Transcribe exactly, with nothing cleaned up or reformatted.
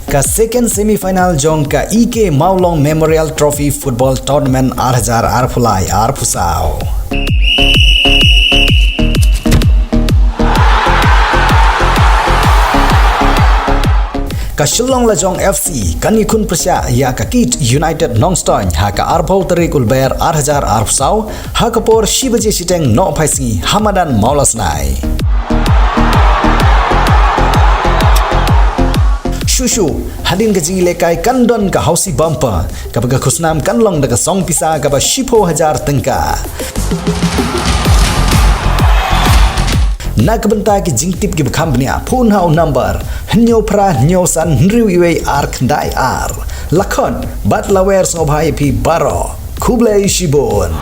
Ka second semi-final jong ka E K Mawlong Memorial Trophy Football Tournament ar hajar arphew lai arphew saw. Ka Shillong Lajong F C kan ïakhun pyrshah ïa ka KIT United Nongstoiñ ha ka arphew tarik u Lber ar hajar arphew saw, ha ka por shi baje shiteng nohphaisngi ha madan Mawlasnai. Shuh shuh, hadien ka jingïalehkai kan don ka Housie Bumper, kaba ka khusnam kan long da ka song pisa kaba shiphew hajar tyngka. Na ka bynta ki jingtip kiba kham bniah, phone ha u number hynñiew phra hynñiew san hynriew wei ar khyndai ar. Lakhon bad lawer sngewbha ïa phi baroh. Khublei shibun.